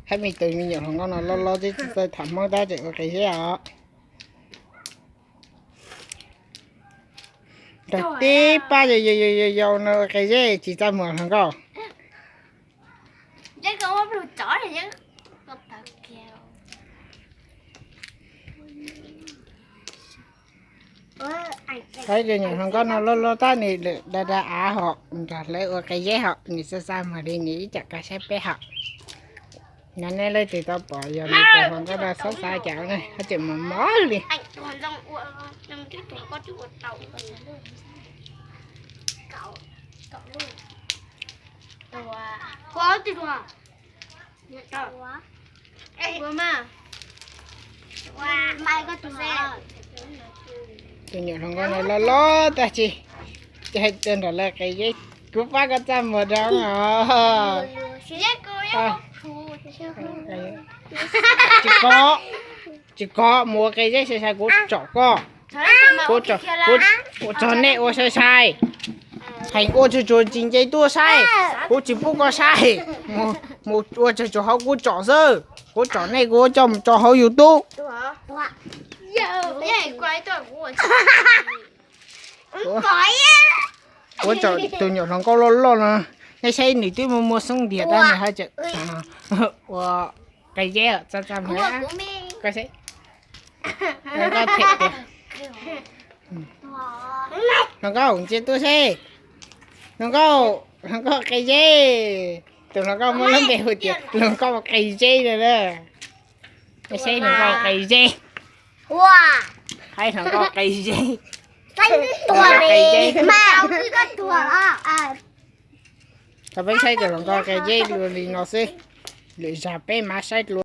Hab me tus me nyuam hluas nkauj no loj loj twb tsis txawj tham Hmoob tab tseem ua qe zeb os. Tag tib pab yau yau yau yau no ua qe zeb tsis txaj muag hluas nkauj. Saib tus nyuam hluas nkauj no loj loj tab nim lwm da da av hom nrog lawv ua qe zeb hom, nim xav xav muag li nim ib cam koj saib peb hom. Nov nej leej twg tau pom yog me tus hluas nkauj no xav xav cas ne, hab tseem mos mos li. Tus nyuam hluas nkauj no loj loj tag tsis, ces hais tias nrog lawv qe zeb, kuv pab koj txaj muag rau os. Tsis kov, tsis kov, mus ua qe zeb sai sai kuv tsom koj. Kuv tsom nej ua sai sai, heev ua tsuag tsuag tsis nce tuaj saib, kuv tsis pub koj saib. Mus ua tsuag tsuag hauv kuv tsom xwb, kuv tsom nej kuv coj mus tso hauv YouTube. Kuv tsom tus nyuam hluas nkauj loj loj no, nej saib nws twb muaj muaj xeeb ntiag tab nws haj tseem ua qe zeb txaj txaj muag. Koj saib, koj them tias, hluas nkauj ntsia tuaj seb, hluas nkauj, hluas nkauj qe zeb. Tus hluas nkauj muab lub npe hu tias hluas nkauj qe zeb no na. Saib hluas nkauj qe zeb, saib hluas nkauj qe zeb, qe zeb. Tau peb saib tus hluas nkauj qe zeb dua li no xwb, lwm zag peb mam saib dua.